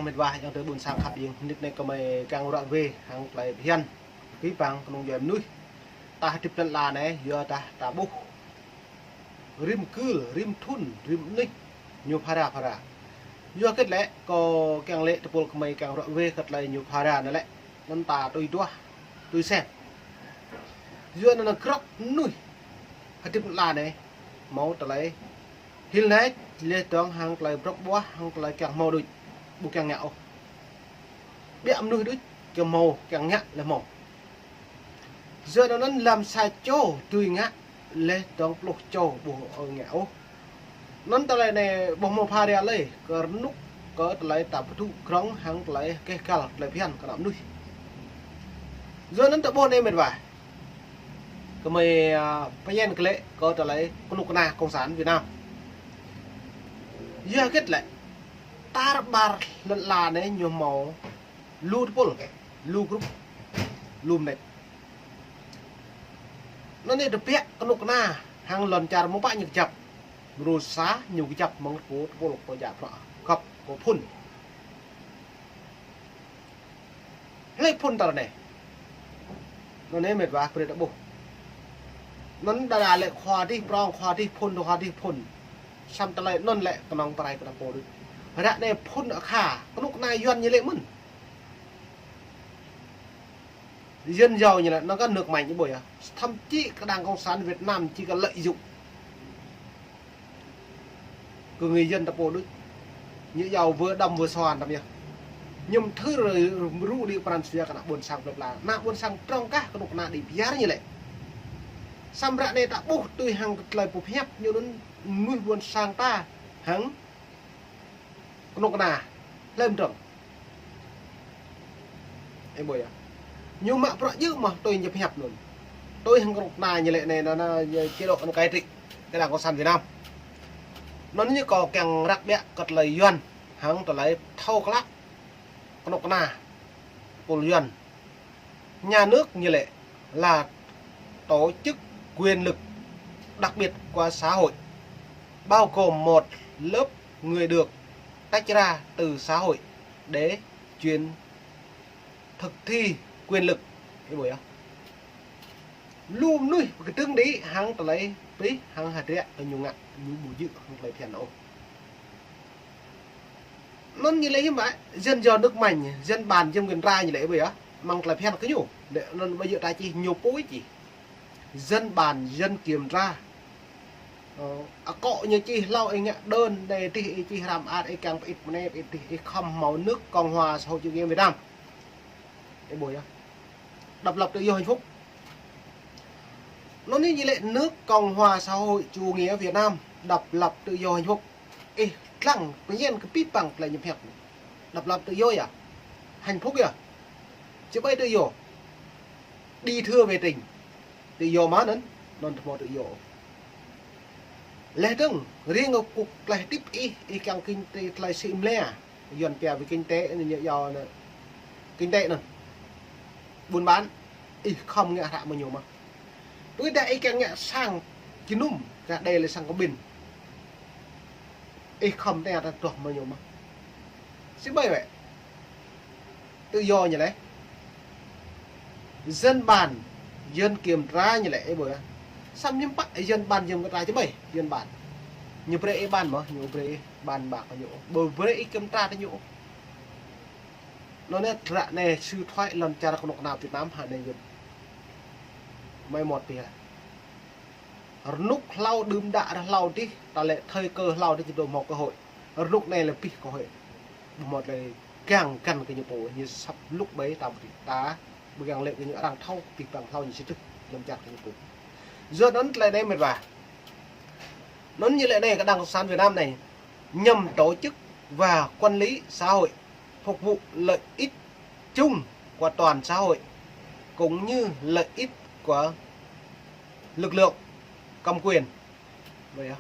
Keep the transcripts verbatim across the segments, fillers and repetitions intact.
Mĕt wa ayŏng adơi ƀôn sang khăp ing, hnit anai gơmơi kiăng ră ruai hăng tơlơi phiăn kơ abih bang kơnung djuai mơnuih. Ta hơdip lŏn ala anai, yua dah ta ƀuh rĭm gưl, rĭm thŭn, rĭm anih ñu phara phara. Yua hơget lĕ, kâo kiăng lĕ tơpul gơmơi kiăng ră ruai kơ tơlơi ñu phara anai lĕ, anŭn ta tui duah, tui sem. Yua anŭn grŏp mơnuih hơdip lŏn ala anai hmâo tơlơi hil nač, laih dơ̆ng hăng tơlơi brŏk ƀuah, hăng tơlơi kiăng hmâo đôč, ƀu kiăng ngă ôh. Biă mơnuih đôč kiăng hmâo, kiăng ngă laih hmâo. Yua anŭn lăm sa čô dưi ngă, laih dơ̆ng pluh čô ƀu ơi ngă ôh. Anŭn tơlơi anai ƀu hmâo phara lơi, kơ rơnŭk kơ tơlơi ta pơdŭ krŏng hăng tơlơi keh kal tơlơi phiăn kơ ană mơnuih. Yua anŭn ta ƀuh anai mĕt wa. Gơmơi, a, pơñen kơ lĕ kơ tơlơi kơnuk kơna Cộng sản Việt Nam. Yua hơget lĕ, tar ƀar lŏn ala anai ñu hmâo lu tơpul, lu grup, lu mơneč. Anŭn anai tơbiă kơnuk kơna hăng lŏn čar mơ̆ng pă ñu kơjăp. Mrô sa ñu kơjăp mơ̆ng tơpul, tơpul kơ djă prăk găp kơ phŭn. Hlơi phŭn tơlơi anai? Anŭn anai mĕt wa brơi ta ƀuh. Anŭn đa đa lĕ khua dih prŏng, khua dih phŭn, khua dih phŭn. Samơ̆ tơlơi anŭn lĕ kơnơ̆ng pơrai kơ ta pô đôč. Ră anai phŭn akha, kơnuk kơna Yuan ñu lĕ mơ̆n. Dân giàu ñu lĕ, nó có nước mạnh ñu ƀuh yơh. Thậm chí cái đảng Cộng sản Việt Nam chỉ có lợi dụng kơ người dân ta pô đôč. Ñu yua wơ̆t đăm wơ̆t soan đăm yơh. Ñu mơthưr rŭ đĭ pran jua kơ ană ƀôn sang plơi pla. Ană ƀôn sang prŏng kah kơnuk kơna đĭ pơyơr ñu lĕ. Samơ̆ ră anai ta ƀuh tui hăng tơlơi pơhiăp ñu anŭn mơnuih ƀôn sang ta hăng kơnuk kơna hlăm trŏng. Ih ƀuh yơh. Ñu mă prăk djơ̆ mơ̆ tui ñu pơhiăp anŭn. Tui hăng kơnuk kơna ñu lĕ anai, anŭn, anŭn, chế độ anŭn cai trị, cái đảng Cộng sản Việt Nam. Anŭn ñu kâo kiăng răk biă kơ tơlơi Yuan hăng tơlơi thâo klă kơnuk kơna tơpul Yuan. Nhà nước ñu lĕ là tổ chức quyền lực đặc biệt của xã hội, bao gồm một lớp người được tách ra từ xã hội để chuyển thực thi quyền lực. Ih ƀuh yơh. Lu mơnuih pơkơdơ̆ng đĭ hăng tơlơi pih hăng hơdră kơ ñu ngă, ñu ƀu djơ̆ hăng tơlơi phiăn ôh. Anŭn ñu lĕ hiư̆m pă, dân giàu nước mạnh, dân bàn dân quyền ra ñu lĕ ƀuh yơh. Mơ̆ng tơlơi phiăn kơ ñu. Lĕ anŭn ƀu djơ̆ ta čih ñu pui čih. Dân bàn dân kiểm tra. Ơ, akŏ ñu čih hlâo ih ngă đơn, đe dih ih čih hrăm ăt, ih kiăng pơit mơnep, ih dih ih khŏm hmâo nước Cộng hòa Xã hội Chủ nghĩa Việt Nam. Ih ƀuh yơh. Độc lập tự do hạnh phúc. Anŭn anai ñu lĕ nước Cộng hòa Xã hội Chủ nghĩa Việt Nam, độc lập tự do hạnh phúc. Ih lăng pơñen kơ abih bang tơlơi ñu pơhiăp. Độc lập tự do yơh. Hạnh phúc yơh. Či ƀai tự do. Đi thưa về trình. Tự do mơ̆n anŭn, anŭn tơhmâo tự do. Laih dơ̆ng, riêng kơ kŭk tơlơi hơdip ih, ih kiăng kinh tế tơlơi sĭ mlĕ. Yuan pia về kinh tế, ñu yua anŭn. Kinh tế anŭn. Buôn bán, ih khŏm ngă hră mơ̆ng ñu mơ̆n. Ƀu dah ih kiăng ngă sang jơnum, kah đe lĕ sang kơƀĭn. Ih khŏm tơña ta tuh mơ̆ng ñu mơ̆n. Či ƀai wĕ. Tự do ñu lĕ. Dân bàn, dân kiểm tra ñu lĕ, ih ƀuh yơh. Samơ̆ hiư̆m pă dân bàn dân kiểm tra či ƀai, dân bàn. Ñu brơi ih bàn mơ̆, ñu brơi ih bàn bạc ñu. Ƀu brơi ih kiểm tra ta ñu. Anŭn anai tră anai sư thoại lŏn čar kơnuk kơna Việt Nam hă anai yơh. Mai mơmŏt pih hă. Rơnŭk hlâo đưm đă ră hlâo dih, ta lĕ thời cơ hlâo dih či dŏ hmâo cơ hội. Rơnŭk anai lĕ pih cơ hội. Ƀu hmâo tơlơi kiăng găn kơ ñu pô, ñu săp lŭk ƀai ta ƀu djơ̆ ta, ƀu kiăng lĕ kơ ñu arăng thâo, pih păng hlâo ñu sĭt tơ̆, lăm čar kơ ñu pô. Yua anŭn tơlơi anai mĕt wa. Anŭn ñu lĕ anai kơ đảng Cộng sản Việt Nam anai, nhằm tổ chức và quản lý xã hội, phục vụ lợi ích chung của toàn xã hội, cũng như lợi ích của lực lượng cầm quyền. Ƀuh yơh.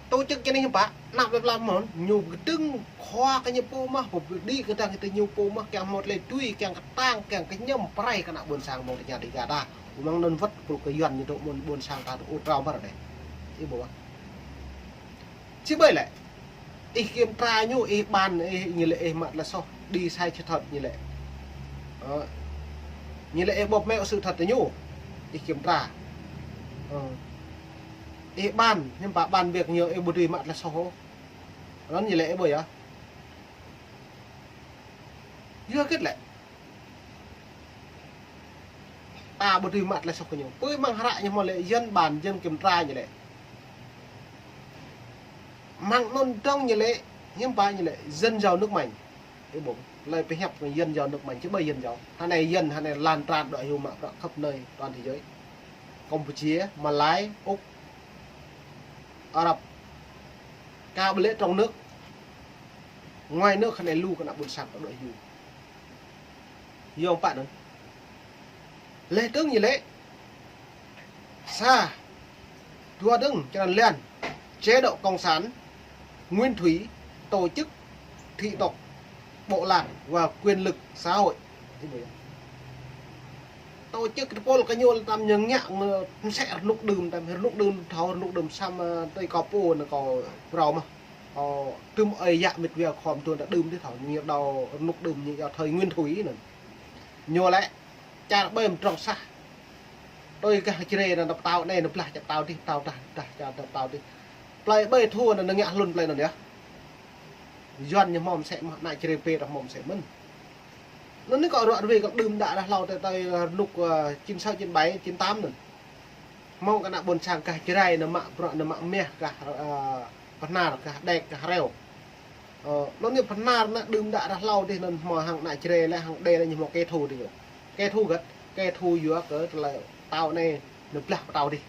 Tổ chức čơ anai hiư̆m pă, ană plơi pla mơ̆n, ñu kơdơ̆ng khua kơ ñu pô mơ̆n, pơpơđĭ kơdơ̆ng kơ ñu pô mơ̆n, kiăng hmâo tơlơi tui, kiăng kơtang, kiăng kơñăm, pơrai kơ ană ƀôn sang mơ̆ng tơña dêh gah ta. Ƀu mơ̆ng anŭn wơ̆t, pul kơ Yuan ñu dŏ mơ̆n ƀôn sang ta dŏ ôh trao mơ̆n ră anai. Ih ƀuh wă. Či ƀai lĕ. Ih kiểm tra ñu, ih bàn, ih ñu lĕ ih mă tơlơi soh, đi sai sự thật ñu lĕ. Ơ. Ñu lĕ ih bóp méo sự thật ñu. Ih kiểm tra. Ơ. Ih bàn, hiư̆m pă bàn việc ñu ih ƀu dưi mă tơlơi soh ôh. Anŭn ñu lĕ ih ƀuh yơh. Yua hơget lĕ. Ta ƀu dưi mă tơlơi soh kơ ñu. Pui mơ̆ng hră ñu hmâo lĕ dân bàn, dân kiểm tra ñu lĕ. Mơ̆ng anŭn dơ̆ng ñu lĕ, hiư̆m pă ñu lĕ, dân giàu nước mạnh. Ih ƀuh, tơlơi pơhiăp kơ dân giàu nước mạnh, či ƀơi dân giàu. Hơnai dân, hơnai lan tràn đuaĭ hyu mă bruă khắp nơi toàn thế giới. Campuchia, Malai, Úc, Arab. Kâo ƀu lĕ trong nước. Ngoài nước hơnai lu kơ ană ƀôn sang đuaĭ hyu. Yua pă anŭn. Laih dơ̆ng ñu lĕ. Sa. Dua dơ̆ng, čơrăn lan. Chế độ cộng sản, nguyên thủy, tổ chức, thị tộc, bộ lạc và quyền lực xã hội. Tổ chức tơpul kơ ñu tăm ñu ngă, mơsĕ rơnŭk đưm tăm, rơnŭk đưm thâo, rơnŭk đưm săm, ơ, tơi kâo pô anŭn kâo prao mơ̆n. Ơ, tơm ơi yă mĕt wa khŏm tuan ta đưm dih thâo, ñu đao rơnŭk đưm ñu yua thời nguyên thủy anŭn. Ñu lĕ, čar ƀơi mơdrŏng sah. Tui gah Jrai anŭn pơtao anai, anŭn blah čar pơtao dih, pơtao tah, tah čar pơtao dih. Plơi ƀơi thua anŭn ngă hlŭn plơi anŭn yơh. Yuan ñu hmâo mơsĕ mơ̆n, ană Jrai pê dah hmâo mơsĕ mơ̆n. Anŭn anai kâo ruă rơwe kâo đưm đă đah hlâo tơi tơi rơnŭk, ơ, chín sáu, chín bảy, chín tám anŭn. Hmâo kơ ană ƀôn sang gah Jrai anŭn mă bruă anŭn mă mah gah, ơ, Bahnar, gah Đek, gah Reo. Ơ, anŭn anai Bahnar anŭn đưm đă đah hlâo dih anŭn hmâo hăng ană Jrai lĕ hăng Đê lĕ ñu hmâo kẻ thù dih yơh. Kẻ thù hơget, kẻ thù yua kơ tơlơi pơtao anai anŭn blah pơtao dih.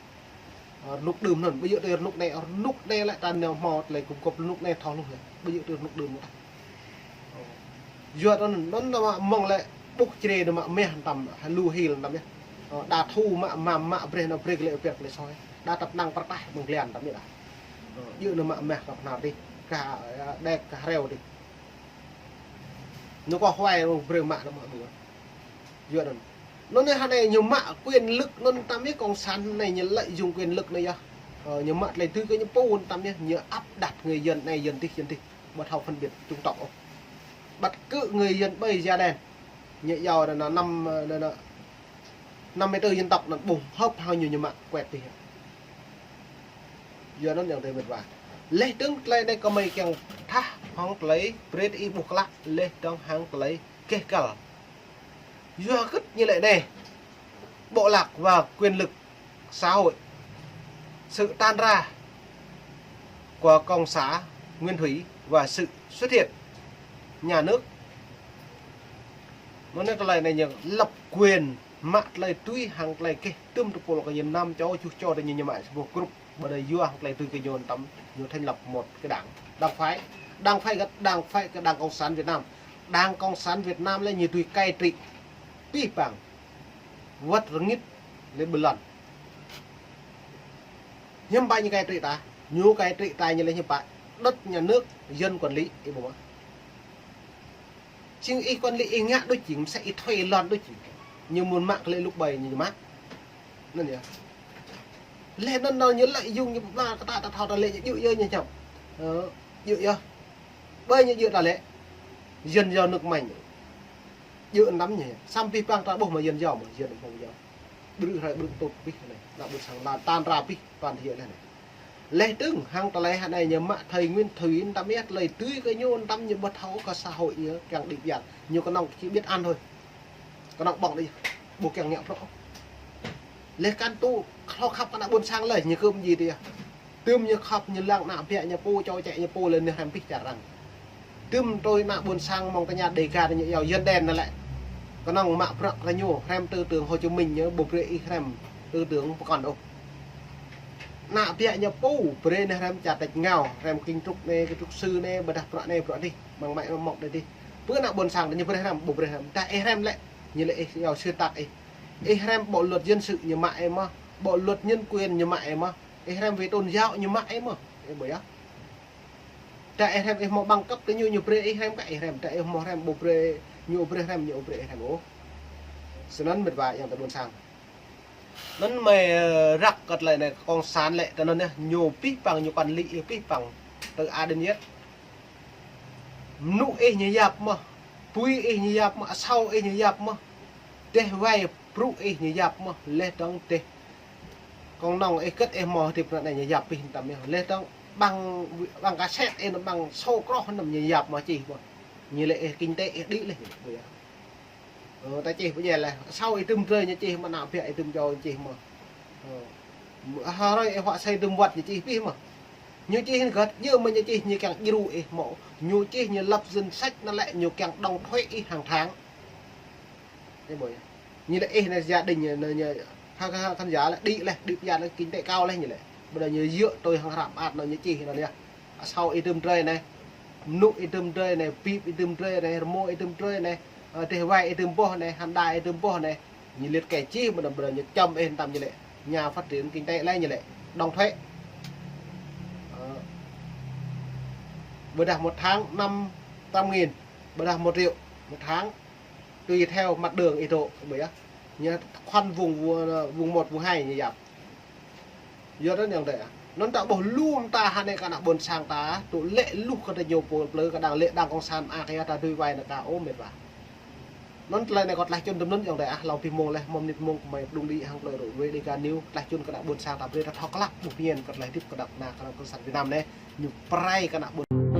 Ơ, rơnŭk đưm anŭn, ƀu djơ̆ tui rơnŭk anai, rơnŭk anai lĕ ta nao hmâo tơlơi gum gôp rơnŭk anai thâo hluh yơh, ƀu djơ̆ tui rơnŭk đưm anŭn. Ơ. Yua anŭn, anŭn anŭn mă mơ̆ng lĕ ƀuh Jrai anŭn mă mah tăm, ha lu hil tăm yơh. Ơ, đa thu mă, mă, mă brơi anŭn brơi kơ lĕ pĕt kơ lĕ soi. Đa tăp năng pơrtah mơ̆ng glian tăm yơh đa. Ơ, djơ̆ anŭn mă mah gah Bahnar dih, gah, ơ, Đek, gah Reo dih. Anŭn kơ huai anŭn brơi mă anŭn mă ƀu. Yua anŭn. Anŭn anai hơnai ñu mă quyền lực anŭn tăm yơh, cộng sản anai ñu lợi dụng quyền lực anai yơh. Ơ, ñu mă tơlơi dưi kơ ñu pô anŭn tăm yơh, ñu áp đặt người dân anai dân dih, dân dih. Ƀu thâo phân biệt chủng tộc ôh. Bắt cứ người dân ƀơi da đen. Ñu yua anŭn năm, anŭn, anŭn năm mươi tư dân tộc anŭn ƀu hợp hăng ñu, ñu mă kuet dih. Yua anŭn yang tơi mĕt wa. Laih dơ̆ng tơlơi anai kơmơi kiăng thâo hăng tơlơi brơi ih ƀuh klă, laih dơ̆ng hăng tơlơi keh kăl. Yua hơget ñu lĕ anai. Bộ lạc và quyền lực xã hội. Sự tan rã của cộng sản Nguyễn Thủy và sự xuất hiện nhà nước. Anŭn anai tơlơi anai ñu lập quyền mă tơlơi tui hăng tơlơi keh tơm tơpul kơ ñu năm čô, tơjuh čô tơ ñu, ñu mă sa boh group. Ƀơi anai yua hăng tơlơi tui kơ ñu tăm ñu thành lập một cái đảng. Đảng phái. Đảng phái hơget, đảng phái kơ Đảng Cộng sản Việt Nam. Đảng Cộng sản Việt Nam lĕ ñu dưi cai trị. Pih pang. Wơ̆t rơngit lĕ ƀơi lŏn. Hiư̆m pă ñu cai trị ta? Ñu cai trị ta ñu lĕ hiư̆m pă? Đất nhà nước dân quản lý, ih ƀuh mơ̆? Jing ih quản lý ih ngă đôč jing, mơsĕ ih thuê lŏn đôč jing. Ñu mơ̆n mă kơ lĕ lŭk ƀai ñu mă. Anŭn yơh. Laih anŭn anŭn ñu lợi dụng ñu pơblang kơ ta, ta thâo ta lĕ ñu djơ̆ yơh ñu čăm. Ơ, djơ̆ yơh. Ƀơi ñu djơ̆ ta lĕ. Dân giàu nước mạnh. Djơ̆ anŭn tăm ñu. Săm pih pang ta ƀuh mă dân giàu mă, dân hmâo giàu. Ƀrư̆ hrơi ƀrư̆ tŭt pih anai. Ană ƀôn sang lan tan rã pih toàn thế giới anai. Laih dơ̆ng hăng tơlơi hơnai ñu mă thời nguyên thủy tăm yơh tơlơi dưi kơ ñu tăm ñu ƀu thâo kơ xã hội ñu kiăng đĭ biar. Ñu kơnơ̆ng chỉ biết ăn thôi. Kơnơ̆ng ƀơ̆ng đĭ. Ƀu kiăng ngă bruă. Laih kăn tŭ hlâo khăp kơ ană ƀôn sang lơi ñu kơm djai tơ yơh. Tơm ñu khăp ñu lăng ană ƀiă ñu pô čô čĕ ñu pô lơi ñu hrăm pih čar arăng. Tơm tui ană ƀôn sang mơ̆ng tơña Đêga ñu yua dân đen anŭn lĕ. Kơnơ̆ng mă bruă kơ ñu hrăm tư tưởng Hồ Chí Minh ñu ƀu brơi ih hrăm tư tưởng pơkŏn ôh. Ană ƀiă ñu pô brơi ñu hrăm čar tač ngao, hrăm kinh trục anai, kinh trục sư anai, ƀôdah bruă anai, bruă dih, mơ̆ng mă mơ̆ng dih. Pơ ană ƀôn sang ñu brơi hrăm, ƀu brơi hrăm. Tah ih hrăm lĕ, ñu lĕ ih yua xuyên tạc ih. Ih hrăm bộ luật dân sự ñu mă ih mơ̆n, bộ luật nhân quyền ñu mă ih mơ̆n. Ih hrăm về tôn giáo ñu mă ih mơ̆n. Ih ƀuh yơh. Tah ih hrăm ih hmâo bằng cấp tơ ñu, ñu brơi ih hrăm kơ ih hrăm. Tah ih hmâo hrăm ƀu brơi, ñu brơi hrăm, ñu brơi ih hrăm ôh. Snăn mĕt wa yang tơ ƀôn sang. Anŭn mơi, ơ, răk kơ tơlơi anai cộng sản lĕ tơ anŭn yơh, ñu pih pang ñu quản lý ih pih pang tơ A đến Z. Mơnŭ ih ñu yap mơ̆, apui ih ñu yap mơ̆, asâo ih ñu yap mơ̆, dêh wai brŭ ih ñu yap mơ̆, laih dơ̆ng dêh kông nong ih kơ̆t ih mơ̆ hơdip anai ñu yap pih tăm yơh. Laih dơ̆ng ƀăng, ƀăng kaset ih anŭn, ƀăng sô kroh anŭn ñu yap mơ̆ čih mơ̆. Ñu lĕ ih kinh tế ih đĭ laih. Ơ, ta čih pơdjai laih. Asâo ih tŭm drơi ñu čih mơ̆, ană ƀiă ih tŭm čô ñu čih mơ̆. Ơ. Hrơi ih huă asơi tŭm wơ̆t ñu čih pih mơ̆. Ñu čih anŭn kơ̆t, yua mơ̆ ñu čih ñu kiăng djru ih mơ̆. Ñu čih ñu lập danh sách anŭn lĕ ñu kiăng đóng thuế ih hàng tháng. Ñu ƀuh yơh. Ñu lĕ ih anai gia đình ñu, ñu, ha, ha, khán giả lĕ đĭ laih, đĭ pơjing laih, kinh tế cao laih ñu lĕ. Ƀơi anai ñu yua tui hăng hră mơak anŭn ñu čih anŭn yơh. Asâo ih tŭm drơi anai, mơnŭ ih tŭm drơi anai, bip ih tŭm drơi anai, rơmô ih tŭm drơi anai, ơ, dêh wai ih tŭm boh anai, hăn đa ih tŭm boh anai. Ñu liệt kê čih mơ̆n, ƀơi anai ñu čăm ih tăm ñu lĕ nhà phát triển kinh tế laih ñu lĕ đóng thuế. Ơ. Ƀôdah một tháng năm trăm nghìn, ƀôdah một triệu một tháng, tùy theo mặt đường ih dŏ, ƀuh yơh. Ñu khuăn vùng, vùng một, vùng hai ñu yap. Yua anŭn ayŏng adơi ah. Anŭn ta ƀuh lu mơta hơnai kơ ană ƀôn sang ta, tŭ lĕ luh kơ ta ñu pô plư kơ đang lĕ đang cộng sản mơak yơh, ta dưi wai anŭn ka ôh mĕt wa. Anŭn tơlơi anai kâo tlaih čun tơm anŭn ayŏng adơi ah, hlâo abih mông laih, mơ̆ng mơnit mông kơmơi pơdŏng đĭ hăng tơlơi ră ruai Dega News, tlaih čun kơ ană ƀôn sang ta brơi ta thâo klă ƀuh pơmĭn kơ tơlơi hơdip kơ ană, ană cộng sản Việt Nam anai, ñu pơrai kơ ană ƀôn